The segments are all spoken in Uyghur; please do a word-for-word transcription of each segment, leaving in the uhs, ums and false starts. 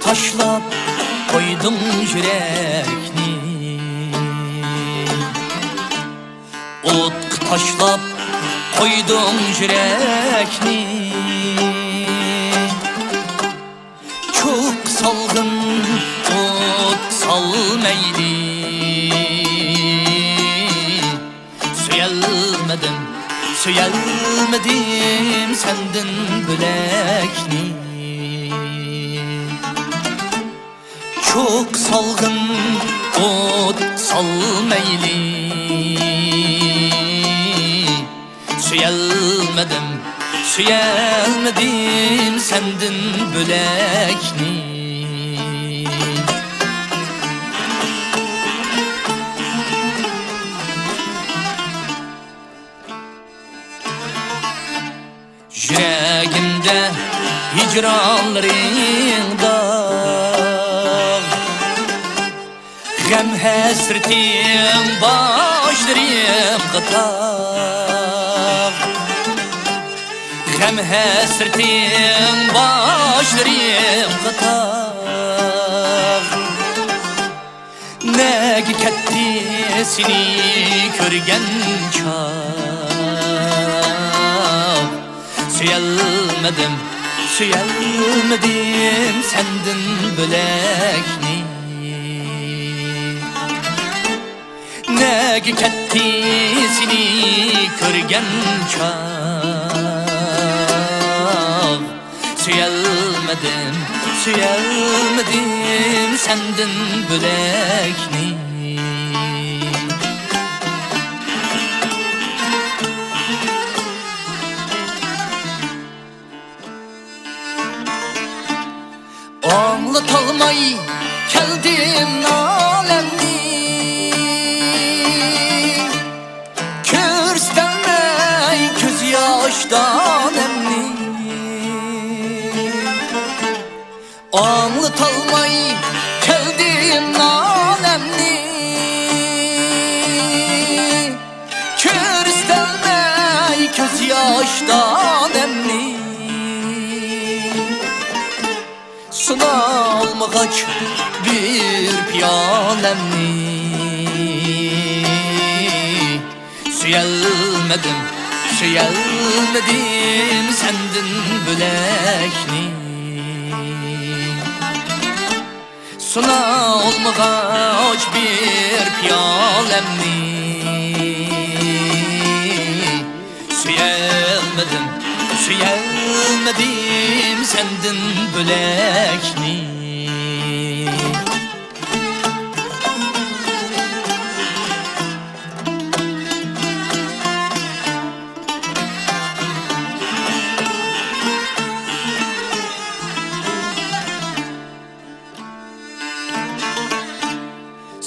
تاشلاپ قويدۇڭ يۈرەكنى، ئوتقا تاشلاپ قويدۇڭ يۈرەكنى. چوق سالغىن ئوت سالمايلى، سۆيەلمىدىم، سۆيەلمىدىم سەندىن بۆلەكنى. چوق سالغىن ئوت سالمايلى، سۆيەلمىدىم، سۆيەلمىدىم سەندىن بۆلەكنى. يۈرەگىمدە ھىجرانلىرىڭ داغ، غەم ھەسرىتىڭ باشلىرىمغا تاغ، غەم ھەسرىتىڭ باشلىرىمغا تاغ. نەگە كەتتى سېنى كۆرگەن چاغ؟ سۆيەلمىدىم، سۆيەلمىدىم سەندىن بۆلەكنى. نەگە كەتتى سېنى كۆرگەن چاغ؟ سۆيەلمىدىم، سۆيەلمىدىم سەندىن بۆلەكنى. ئاڭلىتالماي كەلدىم نالەمنى، كۆرسىتەلمەي كۆز ياش دانەمنى. ئاڭلىتالماي كەلدىم نالەمنى، كۆرسىتەلمەي كۆز ياش دانەمنى. سۇنالمىغاچ بىر پىيالەمنى، سۆيەلمىدىم، سۆيەلمىدىم سەندىن بۆلەكنى. سۇنالمىغاچ بىر پىيالەمنى، سۆيەلمىدىم، سۆيەلمىدىم سەندىن بۆلەكنى.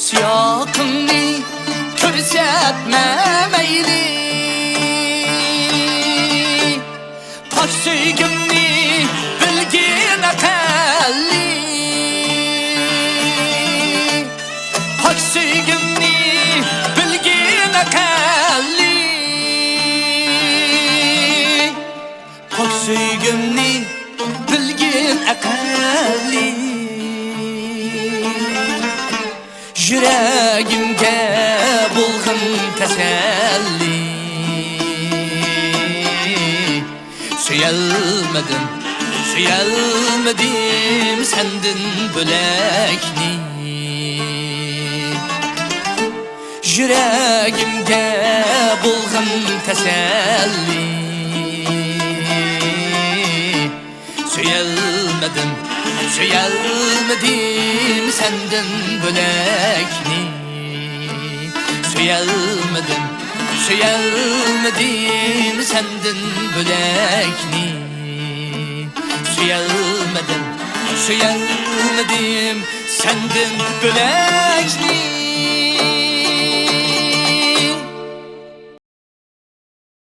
سىياقىڭنى كۆرسەتمە مەيلى، پاك سۆيگۈمنى بىلگىن ئەقەللى، پاك سۆيگۈمنى بىلگىن ئەقەللى. پاك سۆيگۈمنى بىلگىن ئەقەللى، يۈرەگىمگە بولغىن تەسەللى. سۆيەلمىدىم، سۆيەلمىدىم سەندىن بۆلەكنى. يۈرەگىمگە بولغىن تەسەللى، سۆيەلمىدىم، سۆيەلمىدىم سەندىن بۆلەكنى. سۆيەلمىدىم، سۆيەلمىدىم سەندىن بۆلەكنى. سۆيەلمىدىم، سۆيەلمىدىم سەندىن بۆلەكنى.